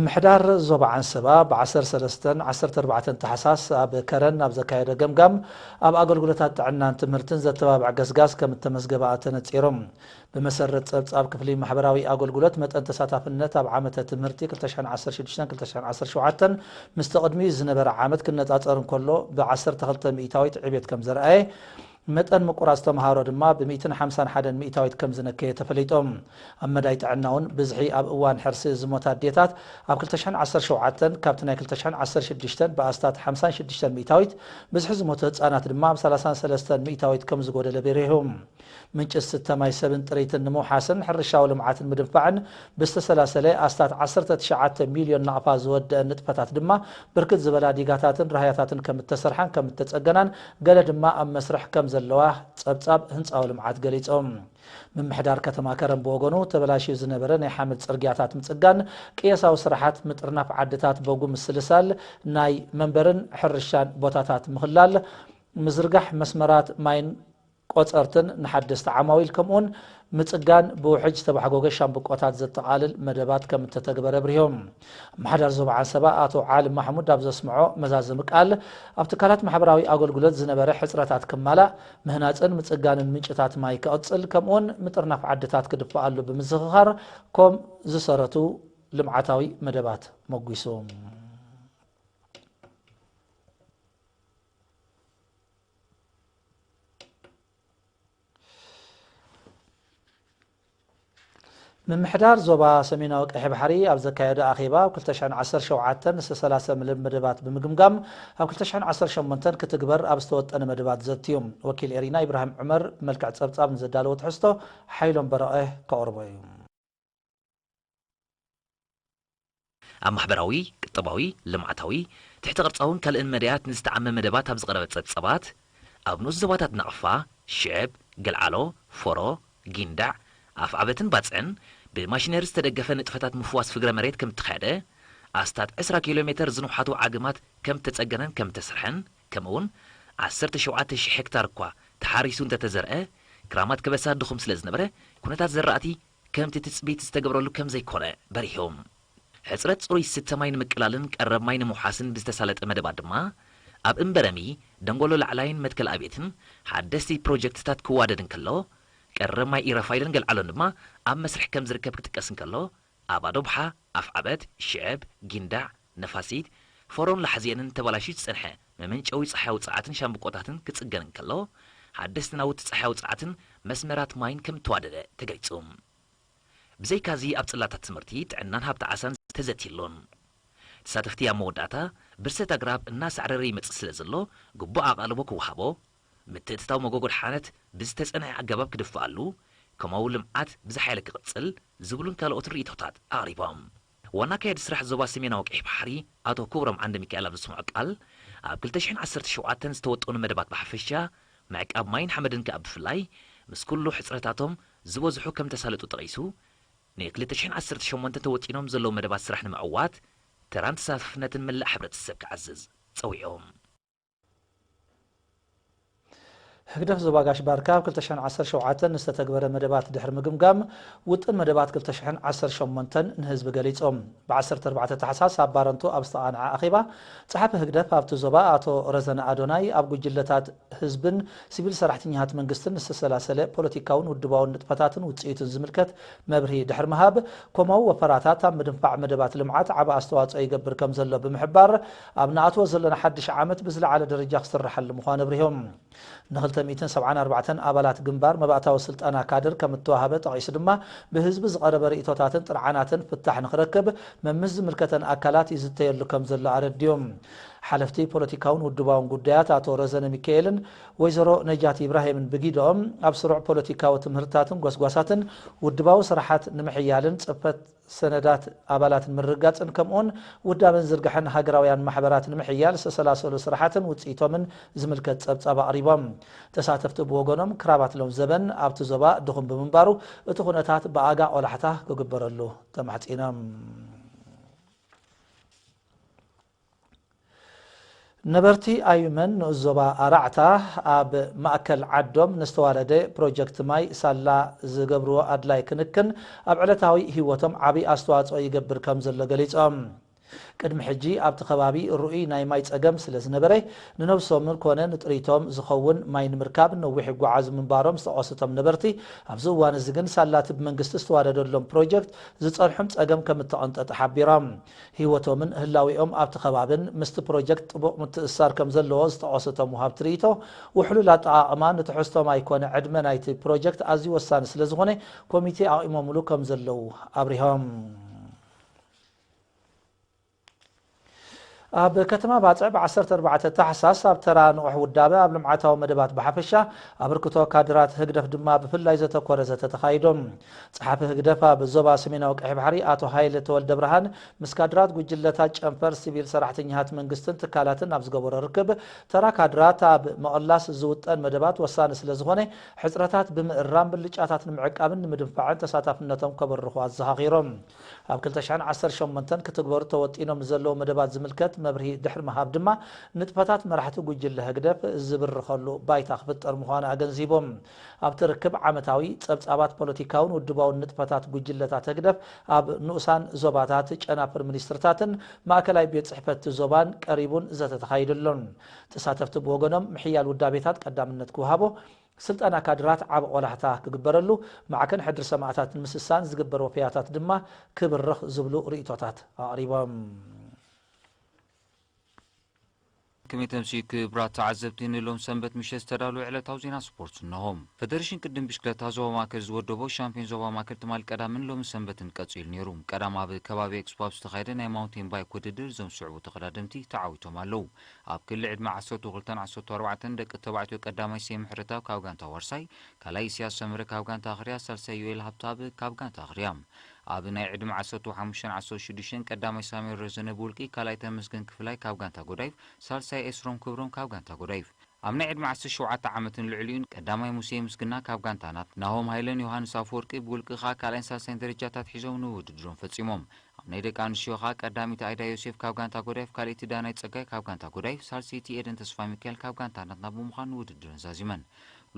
ምሕዳር ዞባ ዓንሰባ ብ ዓሰርተ ሰለስተ ዓሰርተ ኣርባዕተ ታሕሳስ ኣብ ከረን ኣብ ዘካየደ ገምጋም፣ ኣብ ኣገልግሎታት ጥዕናን ትምህርትን ዘተባብዕ ገስጋስ ከም እተመዝገበ ተነጺሮም። ብመሰረት ጸብጻብ ክፍሊ ማሕበራዊ ኣገልግሎት፣ መጠን ተሳታፍነት ኣብ ዓመተ ትምህርቲ ክልተ ሽሕን ዓሰርተ ሽዱሽተን ክልተ ሽሕን ዓሰርተ ሸውዓተን ምስቲ ቅድሚኡ ዝነበረ ዓመት ክነጻጸር እንከሎ፣ ብዓሰርተ ክልተ ሚእታዊት ዕቤት ከም ዘርኣየ፣ መጠን ምቁራጽ ተምሃሮ ድማ ብ ሚእትን ሓምሳን ሓደን ሚእታዊት ከም ዝነከየ ተፈሊጦም። ኣብ መዳይ ጥዕና እውን ብዝሒ ኣብ እዋን ሕርሲ ዝሞታ ኣዴታት ኣብ ክልተ ሽሕን ዓሰርተ ሸውዓተን ካብቲ ናይ ክልተ ሽሕን ዓሰርተ ሽዱሽተን ብኣስታት ሓምሳን ሽዱሽተን ሚእታዊት፣ ብዝሒ ዝሞቱ ህጻናት ድማ ኣብ ሰላሳን ሰለስተን ሚእታዊት ከም ዝጎደለ በሪሆም። ምንጪ ዝስተ ማይ ሰብን ጥሪትን ንምውሓስን ሕርሻዊ ልምዓትን ምድንፋዕን ብዝተሰላሰለ ኣስታት ዓሰርተ ትሽዓተ ሚልዮን ናቕፋ ዝወደአ ንጥፈታት ድማ ብርክት ዝበላ ዲጋታትን ራህያታትን ከም እተሰርሓን ከም እተጸገናን ገለ ድማ ኣብ መስርሕ ከም ዘለዋ ጸብጻብ ህንጻዊ ልምዓት ገሊጾም። ምምሕዳር ከተማ ከረን ብወገኑ ተበላሽዩ ዝነበረ ናይ ሓመድ ጽርግያታት ምጽጋን፣ ቅየሳዊ ስራሓት ምጥርናፍ ዓድታት በጉ ምስልሳል ናይ መንበርን ሕርሻን ቦታታት ምኽላል፣ ምዝርጋሕ መስመራት ማይን ቆጸርትን ንሓደስቲ ዓማዊል ከምኡውን ምጽጋን ብውሕጅ ዝተባሕጎገ ሻምብቆታት ዘጠቓልል መደባት ከም እተተግበረ ኣብሪሆም። ኣመሓዳሪ ዞባ ዓንሰባ ኣቶ ዓሊ ማሕሙድ ኣብ ዘስምዖ መዛዘሚ ቃል፣ ኣብ ትካላት ማሕበራዊ ኣገልግሎት ዝነበረ ሕጽረታት ክማላእ፣ ምህናጽን ምጽጋንን ምንጭታት ማይ ክቕጽል ከምኡውን ምጥርናፍ ዓድታት ክድፍኣሉ ብምዝኽኻር ኮም ዝሰረቱ ልምዓታዊ መደባት መጒሱ። ምምሕዳር ዞባ ሰሜናዊ ቀይሕ ባሕሪ ኣብ ዘካየዶ ኣኼባ፣ ኣብ ክልተ ሽሕን ዓሰርተ ሸውዓተን ዝተሰላሰለ መደባት ብምግምጋም፣ ኣብ ክልተ ሽሕን ዓሰርተ ሸሞንተን ክትግበር ኣብ ዝተወጠነ መደባት ዘትዩ። ወኪል ኤሪና ኢብራሂም ዑመር ብመልክዕ ጸብጻብ ንዘዳለዎ ትሕዝቶ ሓይሎም በረቐ ከቕርቦ እዩ። ኣብ ማሕበራዊ፣ ቁጠባዊ፣ ልምዓታዊ፣ ትሕተ ቅርጻውን ካልእን መዳያት ንዝተዓመ መደባት ኣብ ዝቐረበ ጸብጻባት፣ ኣብ ንኡስ ዞባታት ናቕፋ፣ ሽዕብ፣ ገልዓሎ፣ ፎሮ፣ ጊንዳዕ፣ ኣፍዓበትን ባጽዕን ብማሽነሪ ዝተደገፈ ንጥፈታት ምፍዋስ ፍግረ መሬት ከም እተኻየደ፣ ኣስታት ዕስራ ኪሎ ሜተር ዝንውሓቱ ዓግማት ከም እተጸገነን ከም እተሰርሐን፣ ከምኡውን ዓሰርተ ሸውዓተ ሽሕ ሄክታር እኳ ተሓሪሱ እንተተዘርአ፣ ክራማት ከበሳ ድኹም ስለ ዝነበረ፣ ኩነታት ዘራእቲ ከምቲ ትጽቢት ዝተገብረሉ ከም ዘይኮነ በሪሆም። ሕጽረት ጽሩይ ዝስተ ማይ ንምቅላልን ቀረብ ማይ ንምውሓስን ብዝተሳለጠ መደባት ድማ፣ ኣብ እምበረሚ፣ ደንጎሎ ላዕላይን መትከል ኣብየትን ሓደስቲ ፕሮጀክትታት ክዋደድ እንከሎ፣ ቀረብ ማይ ኢረፋይልን ገልዓሎን ድማ ኣብ መስርሕ ከም ዝርከብ ክጥቀስ እንከሎ፣ ኣብ ኣዶብሓ፣ ኣፍዓበት፣ ሽዕብ፣ ጊንዳዕ፣ ነፋሲት፣ ፎሮን ላሕዚየንን ተበላሽዩ ዝጸንሐ መመንጨዊ ጸሓይ ውጽዓትን ሻምብቆታትን ክጽገን እንከሎ፣ ሓደስቲ ናውቲ ጸሓይ ውጽዓትን መስመራት ማይን ከም እተዋደደ ተገሊጹ። ብዘይካዚ ኣብ ጽላታት ትምህርቲ፣ ጥዕናን ሃብቲ ዓሳን ተዘትዩ ኣሎን። ተሳተፍቲ ኣብ መወዳእታ፣ ብርሰት ኣግራብ እናሳዕረረ ይመጽእ ስለ ዘሎ፣ ግቡእ ኣቓልቦ ክወሃቦ፣ ምትእትታው መጎጎ ደሓነት ብዝተጸንዐ ኣገባብ ክድፍኣሉ፣ ከምኡ ልምዓት ብዝሓየለ ክቕጽል ዝብሉን ካልኦትን ርእይቶታት ኣቕሪቦም። ዋና ኣካያዲ ስራሕ ዞባ ሰሜናዊ ቀይሕ ባሕሪ ኣቶ ክብሮም ዓንደ ሚካኤል ኣብ ዘስምዖ ቃል፣ ኣብ ክልተ ሽሕን ዓሰርተ ሸውዓተን ዝተወጠኑ መደባት ብሓፈሻ፣ ምዕቃብ ማይን ሓመድን ከኣ ብፍላይ፣ ምስ ኩሉ ሕጽረታቶም ዝበዝሑ ከም ተሳለጡ ጠቒሱ፣ ን ክልተ ሽሕን ዓሰርተ ሸሞንተን ተወጢኖም ዘለዉ መደባት ስራሕ ንምዕዋት፣ ተራን ተሳታፍነትን መላእ ሕብረተሰብ ክዓዝዝ ጸዊዖም። ህግደፍ ዞባ ጋሽ ባርካ ኣብ ክልተ ሽሕን ዓሰርተ ሸውዓተን ዝተተግበረ መደባት ድሕሪ ምግምጋም፣ ውጥን መደባት ክልተ ሽሕን ዓሰርተ ሸሞንተን ንህዝቢ ገሊጾም። ብ ዓሰርተ ኣርባዕተ ታሕሳስ ኣብ ባረንቱ ኣብ ዝተቓንዐ ኣኼባ፣ ጸሓፊ ህግደፍ ኣብቲ ዞባ ኣቶ ረዘነ ኣዶናይ፣ ኣብ ጉጅለታት ህዝብን ሲቪል ሰራሕተኛታት መንግስትን ዝተሰላሰለ ፖለቲካውን ውድባውን ንጥፈታትን ውጽኢቱን ዝምልከት መብርሂ ድሕሪ ምሃብ፣ ኮማዊ ወፈራታት ኣብ ምድንፋዕ መደባት ልምዓት ዓቢ ኣስተዋጽኦ ይገብር ከም ዘሎ ብምሕባር፣ ኣብ ንኣትዎ ዘለና ሓድሽ ዓመት ብዝለዓለ ደረጃ ክስርሓሉ ምዃኑ ኣብሪሆም። ንክልተ ሚእትን ሰብዓን ኣርባዕተን ኣባላት ግንባር መባእታዊ ስልጠና ካድር ከም እተዋህበ ጠቒሱ ድማ፣ ብህዝቢ ዝቐረበ ርእይቶታትን ጥርዓናትን ፍታሕ ንክረክብ መምስ ዝምልከተን ኣካላት ይዝተየሉ ከም ዘሎ ኣረዲዮም። ሓለፍቲ ፖለቲካውን ውድባውን ጉዳያት ኣቶ ረዘነ ሚካኤልን ወይዘሮ ነጃት ኢብራሂምን ብጊደኦም፣ ኣብ ስሩዕ ፖለቲካዊ ትምህርትታትን ጎስጓሳትን ውድባዊ ስራሓት ንምሕያልን ጽፈት ሰነዳት ኣባላት ንምርግጋጽን ከምኡውን ውዳበን ዝርግሐን ሃገራውያን ማሕበራት ንምሕያል ዝተሰላሰሉ ስራሓትን ውጽኢቶምን ዝምልከት ጸብጻብ ኣቕሪቦም። ተሳተፍቲ ብወገኖም፣ ክራባት ሎም ዘበን ኣብቲ ዞባ ድኹም ብምንባሩ፣ እቲ ኩነታት ብኣጋ ቆላሕታ ክግበረሉ ተማሕጺኖም። ነበርቲ ኣዩመን ንኡስ ዞባ ኣራዕታ ኣብ ማእከል ዓዶም ንዝተዋረደ ፕሮጀክት ማይ ሳላ ዝገብርዎ ኣድላይ ክንክን ኣብ ዕለታዊ ህይወቶም ዓብዪ ኣስተዋፅኦ ይገብር ከም ዘሎ ገሊፆም። ቅድሚ ሕጂ ኣብቲ ከባቢ ርኡይ ናይ ማይ ፀገም ስለ ዝነበረ ንነብሶምን ኮነ ንጥሪቶም ዝኸውን ማይ ንምርካብ ነዊሕ ይጓዓዙ ምንባሮም ዝጠቐሱ እቶም ነበርቲ፣ ኣብዚ እዋን እዚ ግን ሳላ እቲ ብመንግስቲ ዝተዋረደሎም ፕሮጀክት ዝፀንሖም ፀገም ከም እተቐንጠጠ ሓቢሮም። ህይወቶምን ህላዌኦም ኣብቲ ከባብን ምስቲ ፕሮጀክት ጥቡቕ ምትእስሳር ከም ዘለዎ ዝጠቐሱ እቶም ወሃብቲ ርእይቶ፣ ውሕሉል ኣጠቓቕማ ንትሕዝቶ ማይ ኮነ ዕድመ ናይቲ ፕሮጀክት ኣዝዩ ወሳኒ ስለ ዝኾነ ኮሚቴ ኣቒሞምሉ ከም ዘለዉ ኣብሪሆም። ኣብ ከተማ ባጽዕ ብ ዓሰርተ ኣርባዕተ ታሕሳስ ኣብ ተራ ንቑሕ ውዳበ ኣብ ልምዓታዊ መደባት ብሓፈሻ ኣበርክቶ ካድራት ህግደፍ ድማ ብፍላይ ዘተኮረ ዘተ ተኻይዱ። ጸሓፊ ህግደፍ ኣብ ዞባ ሰሜናዊ ቀይሕ ባሕሪ ኣቶ ሃይለ ተወልደ ብርሃን ምስ ካድራት ጉጅለታት ጨንፈር ሲቪል ሰራሕተኛታት መንግስትን ትካላትን ኣብ ዝገበሮ ርክብ፣ ተራ ካድራት ኣብ መቐላስ ዝውጠን መደባት ወሳኒ ስለ ዝኾነ፣ ሕጽረታት ብምእራም ብልጫታት ንምዕቃብን ንምድንፋዕን ተሳታፍነቶም ከበርኹ ኣዘኻኺሮም። ኣብ ክልተ ሽሕን ዓሰርተ ሸሞንተን ክትግበሩ ተወጢኖም ንዘለዉ መደባት ዝምልከት መብርሂ ድሕሪ ምሃብ ድማ፣ ንጥፈታት መራሕቲ ጉጅለ ህግደፍ ዝብርኸሉ ባይታ ክፍጠር ምዃኑ ኣገንዚቦም። ኣብቲ ርክብ ዓመታዊ ጸብጻባት ፖለቲካውን ውድባውን ንጥፈታት ጉጅለታት ህግደፍ ኣብ ንኡሳን ዞባታት ጨናፍር ሚኒስትርታትን ማእከላይ ቤት ጽሕፈት ዞባን ቀሪቡን ዘተ ተኻይዱ ኣሎን። ተሳተፍቲ ብወገኖም ምሕያል ውዳቤታት ቀዳምነት ክወሃቦ፣ ስልጠና ካድራት ዓቢ ቆላሕታ ክግበረሉ፣ ማዕከን ሕድሪ ሰማእታት ንምስሳን ዝግበር ወፈያታት ድማ ክብርኽ ዝብሉ ርእይቶታት ኣቕሪቦም። ከመይ ተምሲ ክብራት ተዓዘብቲ ንሎም ሰንበት ምሸት ዝተዳለወ ዕለታዊ ዜና ስፖርት እነሆ። ፈደሬሽን ቅድም ብሽክለታ ዞባ ማእከል ዝወደቦ ሻምፒዮን ዞባ ማእከል ትማሊ ቀዳምን ሎሚ ሰንበትን ቀጺሉ ነይሩ። ቀዳም ኣብ ከባቢ ኤክስፖ ኣብ ዝተኻየደ ናይ ማውንቴን ባይክ ውድድር እዞም ዝስዕቡ ተቐዳደምቲ ተዓዊቶም ኣለዉ። ኣብ ክሊ ዕድመ ዓሰርተ ክልተን ዓሰርተ ኣርባዕተን ደቂ ተባዕትዮ ቀዳማይ ስየ ምሕረታብ ካብ ጋንታ ዋርሳይ፣ ካልኣይ ኢሳያስ ሰመረ ካብ ጋንታ ኣኽርያ፣ ሳልሳይ ዮኤል ሃብተኣብ ካብ ጋንታ ኣኽርያ። ኣብ ናይ ዕድመ ዓሰርተ ሓሙሽተን ዓሰርተ ሽዱሽተን ቀዳማይ ሳሙኤል ረዘነ ብውልቂ፣ ካልኣይ ተመስገን ክፍላይ ካብ ጋንታ ጎዳይፍ፣ ሳልሳይ ኤስሮም ክብሮም ካብ ጋንታ ጎዳይፍ። ኣብ ናይ ዕድመ ዓሰርተ ሸውዓተ ዓመትን ልዕሊኡን ቀዳማይ ሙሴ ምስግና ካብ ጋንታ ናት፣ ናሆም ሃይለን ዮሃንስ ኣፈወርቂ ብውልቂ ኸኣ ካልኣይን ሳልሳይን ደረጃታት ሒዞም ንውድድሮም ፈጺሞም። ኣብ ናይ ደቂ ኣንስትዮ ኸኣ ቀዳሚት ኣይዳ ዮሴፍ ካብ ጋንታ ጎዳይፍ፣ ካልኣይቲ ዳናይት ጸጋይ ካብ ጋንታ ጎዳይፍ፣ ሳልሰይቲ ኤደን ተስፋሚካኤል ካብ ጋንታ ናትና ብምዃን ንውድድረን ዛዚመን።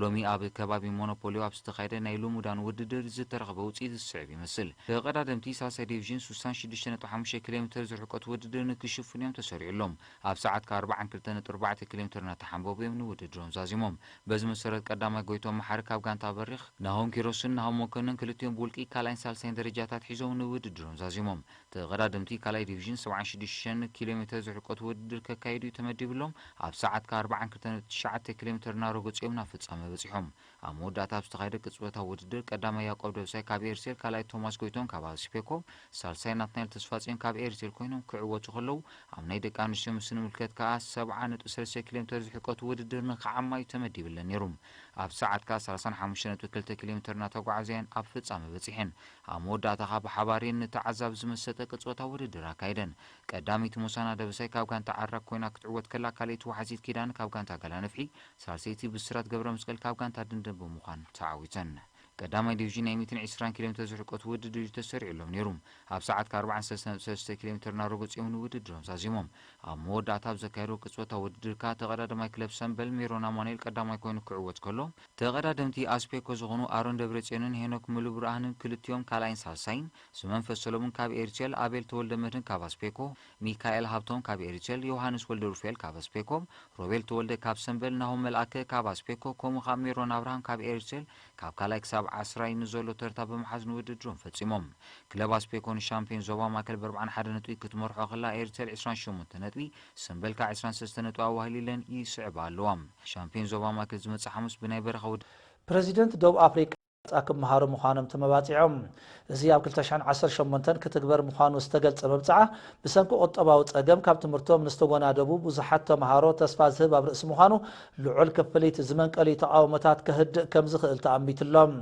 ሎሚ ኣብ ከባቢ ሞኖፖልዮ ኣብ ዝተኻየደ ናይ ልሙዳን ውድድር ዝተረኽበ ውጽኢት ዝስዕብ ይመስል። ተቐዳደምቲ ሳልሳይ ዲቪዥን ስሳን ሽዱሽተ ነጥቢ ሓሙሽተ ኪሎ ሜትር ዝርሕቀት ውድድር ንክሽፍኑ እዮም ተሰሪዑሎም። ኣብ ሰዓት ከኣ ኣርባዓን ክልተ ነጥቢ ኣርባዕተ ኪሎ ሜትር እናተሓንበቡ እዮም ንውድድሮም ዛዚሞም። በዚ መሰረት ቀዳማይ ጎይቶም መሓሪ ካብ ጋንታ በሪኽ፣ ናሆም ኪሮስን ናሆም መኮንን ክልቲኦም ብውልቂ ካልኣይን ሳልሳይን ደረጃታት ሒዞም ንውድድሮም ዛዚሞም። ተቐዳደምቲ ካልኣይ ዲቪዥን ሰብዓን ሽዱሽተን ኪሎ ሜትር ዝርሕቀት ውድድር ከካይዱ እዩ ተመዲብሎም። ኣብ ሰዓት ከኣ ኣርባዓን ክልተ ነጥቢ ትሽዓተ ኪሎ ሜትር እናረገጹ እዮም ናብ ፍጻመ በጺሖም። ኣብ መወዳእታ ኣብ ዝተኻየደ ቅጽበታዊ ውድድር ቀዳማይ ያዕቆብ ደብሳይ ካብ ኤርሴል፣ ካልኣይ ቶማስ ጎይቶም ካብ ኣስፔኮ፣ ሳልሳይ ናትናኤል ተስፋጽዮን ካብ ኤርሴል ኮይኖም ክዕወቱ ከለዉ፣ ኣብ ናይ ደቂ ኣንስትዮ ምስ ንምልከት ከኣ ሰብዓ ነጥቢ ሰለስተ ኪሎ ሜትር ዝሕቀቱ ውድድር ንኸዓማ እዩ ተመዲብለን ነይሩ። ኣብ ሰዓት ከኣ ሰላሳን ሓሙሽተ ነጥቢ ክልተ ኪሎ ሜትር እናተጓዓዘ እየን ኣብ ፍጻመ በጺሐን። ኣብ መወዳእታ ከኣ ብሓባር እየን ንተዓዛቢ ዝመሰጠ ቅጽበታዊ ውድድር ኣካይደን። ቀዳመይቲ ሙሳና ደበሳይ ካብ ጋንታ ዓራግ ኮይና ክትዕወት ከላ፣ ካልኣይቲ ወሓዚት ኪዳነ ካብ ጋንታ ጋላ ነፍሒ፣ ሳልሰይቲ ብስራት ገብረ መስቀል ካብ ጋንታ ድንድን ብምዃን ተዓዊተን። ቀዳማይ ዲቪዥን ናይ ሚእትን ዕስራን ኪሎ ሜትር ዝርሕቀቱ ውድድር እዩ ተሰሪዑሎም ነይሩ። ኣብ ሰዓት ከኣ ኣርባዓን ሰለስተን ነጥቢ ሰለስተ ኪሎ ሜትር እናረገጹ እዮም ንውድድሮም ዛዚሞም። ኣብ መወዳእታ ኣብ ዘካየዶ ቅጽበታዊ ውድድር ከኣ ተቐዳዳማይ ክለብ ሰምበል ሜሮን ኣማኑኤል ቀዳማይ ኮይኑ ክዕወት ከሎ፣ ተቐዳደምቲ ኣስፔኮ ዝኾኑ ኣሮን ደብረጽዮንን ሄኖክ ሙሉብርሃንን ክልቲኦም ካልኣይን ሳልሳይን፣ ስመንፈስ ሰሎሙን ካብ ኤሪትሬል፣ ኣቤል ተወልደመድህን ካብ ኣስፔኮ፣ ሚካኤል ሃብቶም ካብ ኤሪትሬል፣ ዮሃንስ ወልደሩፋኤል ካብ ኣስፔኮ፣ ሮቤል ተወልደ ካብ ሰምበል፣ ናሆም መልኣከ ካብ ኣስፔኮ፣ ከምኡ ከኣ ሜሮን ኣብርሃም ካብ ኤሪትሬል ካብ ካልኣይ ክሳብ ዓስራይ ንዘሎ ተርታ ብምሓዝ ንውድድሮም ፈጺሞም። ክለብ ኣስፔኮ ንሻምፒዮን ዞባ ማእከል ብኣርብዓን ሓደን ነጥቢ ክትመርሖ ከላ፣ ኤሪትሬል ዕስራን ሸሞንተን ነጥቢ፣ ሰምበል ከኣ ዕስራን ሰለስተን ነጥቢ ኣዋህሊለን ይስዕባ ኣለዋ። ሻምፒዮን ዞባ ማእከል ዝመጽእ ሓሙስ ብናይ በረኻ ውድ- ፕረዚደንት ደቡብ ኣፍሪቃ መብጽዓ ክመሃሩ ምዃኖም ተመባጺዖም። እዚ ኣብ ክልተ ሽሕን ዓሰርተ ሸሞንተን ክትግበር ምዃኑ ዝተገልጸ መብጽዓ፣ ብሰንኪ ቁጠባዊ ጸገም ካብ ትምህርቶም ንዝተወናደቡ ብዙሓት ተመሃሮ ተስፋ ዝህብ ኣብ ርእሲ ምዃኑ፣ ልዑል ክፍሊት ዝመንቀሊ ተቓውሞታት ከህድእ ከም ዝኽእል ተኣሚትሎም።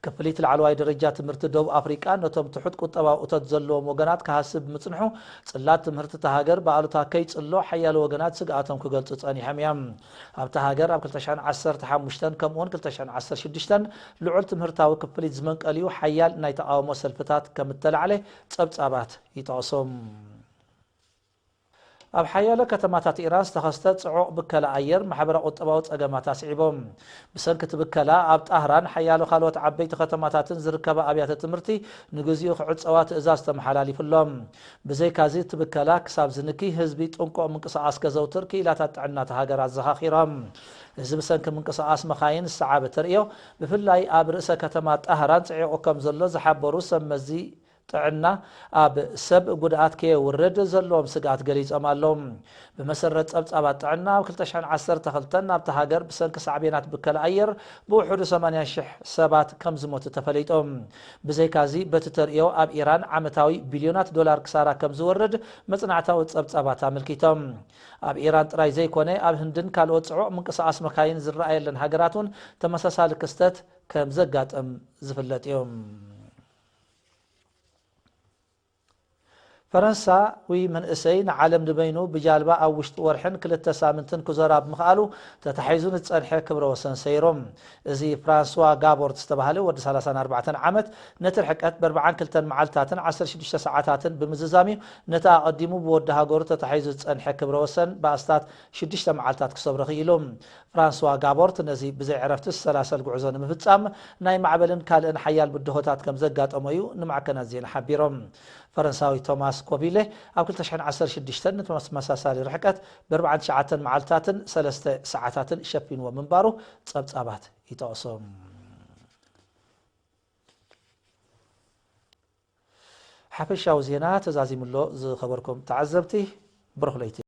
ክፍሊት ላዕለዋይ ደረጃ ትምህርቲ ደቡብ ኣፍሪቃ ነቶም ትሑት ቁጠባዊ እቶት ዘለዎም ወገናት ክሃስብ ብምጽንሑ፣ ጽላት ትምህርቲ እታ ሃገር ብኣሉታ ከይጽሎ ሓያሎ ወገናት ስግኣቶም ክገልጹ ጸኒሖም እዮም። ኣብታ ሃገር ኣብ ክልተ ሽሕን ዓሰርተ ሓሙሽተን ከምኡውን ክልተ ሽሕን ዓሰርተ ሽዱሽተን ልዑል ትምህርታዊ ክፍሊት ዝመንቀልዩ ሓያል ናይ ተቓውሞ ሰልፍታት ከም እተላዕለ ጸብጻባት ይጠቕሱ። ኣብ ሓያሎ ከተማታት ኢራን ዝተኸስተ ጽዑቕ ብከላ ኣየር ማሕበረ-ቁጠባዊ ጸገማት ኣስዒቦም። ብሰንኪ እቲ ብከላ ኣብ ጣህራን ሓያሎ ካልኦት ዓበይቲ ከተማታትን ዝርከባ ኣብያተ ትምህርቲ ንግዚኡ ክዕጸዋ ትእዛዝ ተመሓላሊፉሎም። ብዘይካዚ እቲ ብከላ ክሳብ ዝንኪ ህዝቢ ጥንቁቕ ምንቅስቓስ ከዘውትር ክኢላታት ጥዕና እታ ሃገር ኣዘኻኺሮም። እዚ ብሰንኪ ምንቅስቓስ መኻይን ዝሰዓበ ተርእዮ ብፍላይ ኣብ ርእሰ ከተማ ጣህራን ጽዒቑ ከም ዘሎ ዝሓበሩ ሰብ መዚ ጥዕና ኣብ ሰብ ጉድኣት ከየውርድ ዘለዎም ስግኣት ገሊጾም ኣለዉ። ብመሰረት ጸብጻባት ጥዕና ኣብ ክልተ ሽሕን ዓሰርተ ክልተን ኣብታ ሃገር ብሰንኪ ሳዕቤናት ብከላ ኣየር ብውሕዱ ሰማንያ ሽሕ ሰባት ከም ዝሞቱ ተፈሊጡ። ብዘይካዚ በቲ ተርእዮ ኣብ ኢራን ዓመታዊ ቢልዮናት ዶላር ክሳራ ከም ዝወርድ መጽናዕታዊ ጸብጻባት ኣመልኪቶም። ኣብ ኢራን ጥራይ ዘይኮነ ኣብ ህንድን ካልኦት ጽዑቕ ምንቅስቓስ መካይን ዝረኣየለን ሃገራት እውን ተመሳሳሊ ክስተት ከም ዘጋጥም ዝፍለጥ እዩ። ፈረንሳዊ መንእሰይ ንዓለም ንበይኑ ብጃልባ ኣብ ውሽጢ ወርሕን ክልተ ሳምንትን ክዞራ ብምኽኣሉ ተታሒዙ ንዝጸንሐ ክብረ ወሰን ሰይሩ። እዚ ፍራንስዋ ጋቦርት ዝተባህለ ወዲ ሰላሳን ኣርባዕተን ዓመት ነቲ ርሕቀት ብኣርባዓን ክልተን መዓልታትን ዓሰርተ ሽዱሽተ ሰዓታትን ብምዝዛም እዩ ነቲ ኣቐዲሙ ብወዲ ሃገሩ ተታሒዙ ዝጸንሐ ክብረ ወሰን ብኣስታት ሽዱሽተ መዓልታት ክሰብሮ ክኢሉ። ፍራንስዋ ጋቦርት ነዚ ብዘይ ዕረፍቲ ዝሰላሰል ጉዕዞ ንምፍጻም ናይ ማዕበልን ካልእን ሓያል ብድሆታት ከም ዘጋጠሞ እዩ ንማዕከናት ዜና ሓቢሮም። ፈረንሳዊ ቶማስ ኮቪለ ኣብ ክልተ ሽሕን ዓሰርተ ሽዱሽተን ነቲ ተመሳሳሊ ርሕቀት ብኣርባዓን ትሽዓተን መዓልታትን ሰለስተ ሰዓታትን ሸፊንዎ ምንባሩ ጸብጻባት ይጠቕሱ። ሓፈሻዊ ዜና ተዛዚሙ ኣሎ። ዝኸበርኩም ተዓዘብቲ፣ ብሩኽ ለይቲ።